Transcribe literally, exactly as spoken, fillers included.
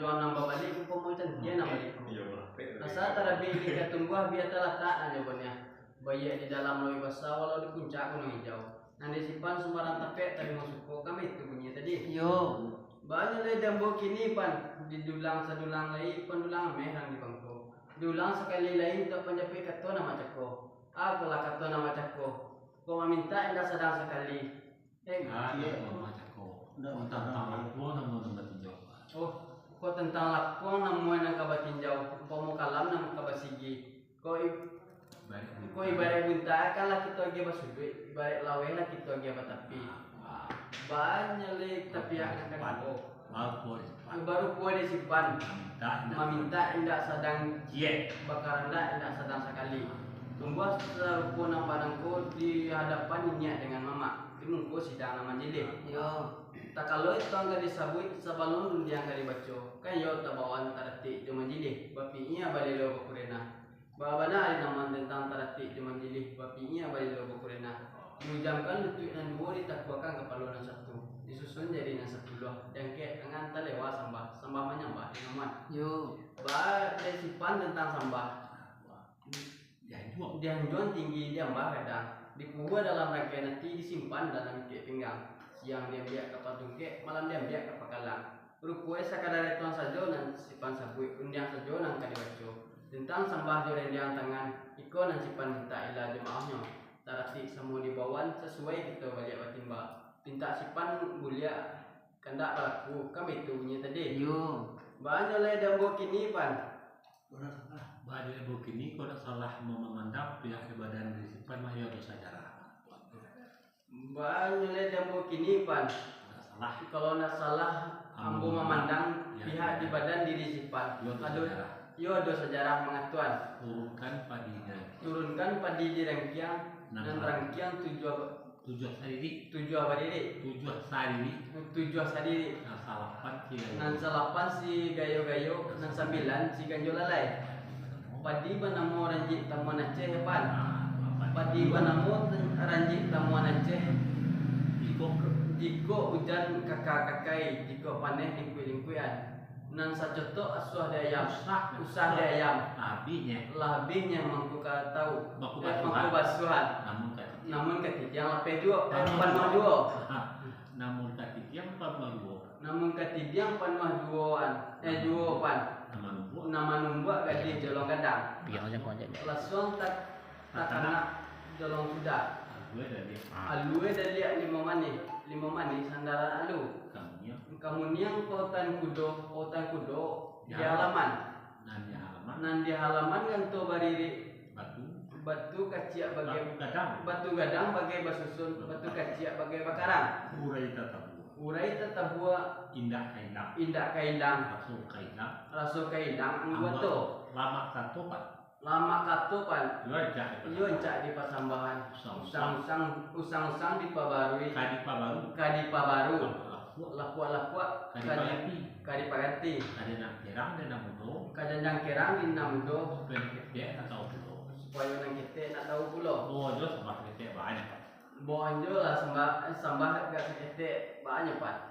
Kalau nan babalik, umpamo cantiak nan balik. Iyo, lah. Asa tarabiak di ka tumbuah, bia talatak nan jawabannyo. Baiak di dalam lauik basa, walau di puncak gunuang ijau. Nan disimpan sumbarang tapek, tarimo suko, kan baitu bunyinyo tadi. Iyo. Banyak lai di ambo kini, Pan. Didulang sadulang lai, Pan, dulang ameh nan di bangko. Diulang sakali lai, untuak panjapuik kato nan macako. Apolah kato nan macako. Kok mamintak indak sadang sakali. Eh, Ah, iyo. Ndak mamakai cako. Ndak mamakai. Tantang lakuang namo nan batinjau. Oh, kok tantang lakuang namo nan ka batinjau, umpamo kalam nan ka basigi. Kok i-, Baik. Kok ibarat buntak kan lah kito agiah basuduik, ibarat laweh lah kito agiah batapi. Ah, ah. Banyak leh tapiak nan ka Pan. Dibawa. Baru puas. Baru puas disimpan. Mamintak indak. Mamintak indak sadang ciek. Bakarandak indak sadang sakali. Tumbuah sarupo nan banangko di hadapan niniak dengan mamak, di muko sidang nan majilih. Yo. Takalo itu angka disabuik, sabalun rundiang ka dibaco, kan yo tabawan taratik jo majilih, bapiia balelo bakurena. Baa bana ari namuan tantang taratik jo majilih, bapiia balelo bakurena. Diujamkan lutuik nan duo, ditakuakan kapalo nan satu, disusun jari nan sapuluah, diangkek tangan talewa sambah, sambah manyambah di namuan. Yo. Baa dek sipan tantang sambah. Dianjuang. Dianjuang tinggi, diambah gadang. Dikubua dalam rangkaian ati, disimpan dalam ingkek pinggang. Siang diambiak ka patungkek, malam diambiak ka pakalang. Rupo e sakadar etuang sajo nan sipan sabuik, rundiang sajo nan ka dibaco. Tantang sambah jo rendiang tangan, iko nan sipan mintak ila jo maafnyo. Taratik samo dibawan, sasuai kito baliak batimba. Pintak sipan buliak, kandak balaku, kan baitu bunyinyo tadi. Yo. Banyak lai di ambo kini, Pan. Banyak lai di ambo kini, kok ndak salah mamandang pihak di badan diri sipan, mah iyo dosa jarah. Banyak lai di ambo kini, Pan. Ndak salah. Kalau ndak salah, ambo mamandang pihak di badan diri sipan. Iyo dosa jarah. Iyo dosa jarah mangatuan. Turunkan padi di rangkiang. Turunkan padi di rangkiang, nan rangkiang tujuah ba-, tujuah sadiri. Tujuah badiri. Tujuah sadiri. Tujuah sadiri. Nan salapan si gayo. Nan salapan si gayo-gayo, nan sambilan si ganjo lalai. Padi banamo ranjik tamuan Aceh, Pan. Padi banamo ranjik tamuan Aceh. Jikok, jikok ujan kaka-kakai, jikok paneh lingkuik-lingkuikan. Nan sacotok asuah di ayam, usah di ayam. Lah abihnyo. Lah abihnyo mangko ka tau. Mangko basuahan. Namun katitiang lapeh juo, eh, panuah juo. Namun katitiang panuah juo. Namun katidiang panuah juoan, eh, juo, Pan. Nan manumbuak. Nan manumbuak gadih jolong gadang. Piang aja kau aja. Lasuang tak, takanak jolong sudah. Alue daliak. Ah. Alue daliak limo manih, limo manih sandalan alu. Kamuniang. Kamuniang pautan kudo, pautan kudo di halaman. Nan di halaman. Nan di halaman ganto baririk. Batu. Batu kaciak bagai batu gadang. Batu gadang bagai basusun, batu kaciak bagai bakarang. Urai tatabua. Urai tatabua. Indak ka ilang. Indak ka ilang. Raso ka ilang. Raso ka ilang. Angguato. Lamak kato, Pan. Lamak kato, Pan. Iyo ancak dipasambahan. Usang-usang. Usang-usang, usang-usang dipabarui. Ka dipabaru. Ka dipabaru. Lapuak-lapuak. Lapuak-lapuak. Ka dipaganti. Ka dipaganti. Ka janjang kerang di nan mudo. Ka janjang kerang di nan mudo. Supayo nan ketek nak tau pulo. Supayo nan ketek nak tau pulo. Bonjo sambah ketek banyak. Bonjo lah sambah, sambah gak saketek banyak, Pan.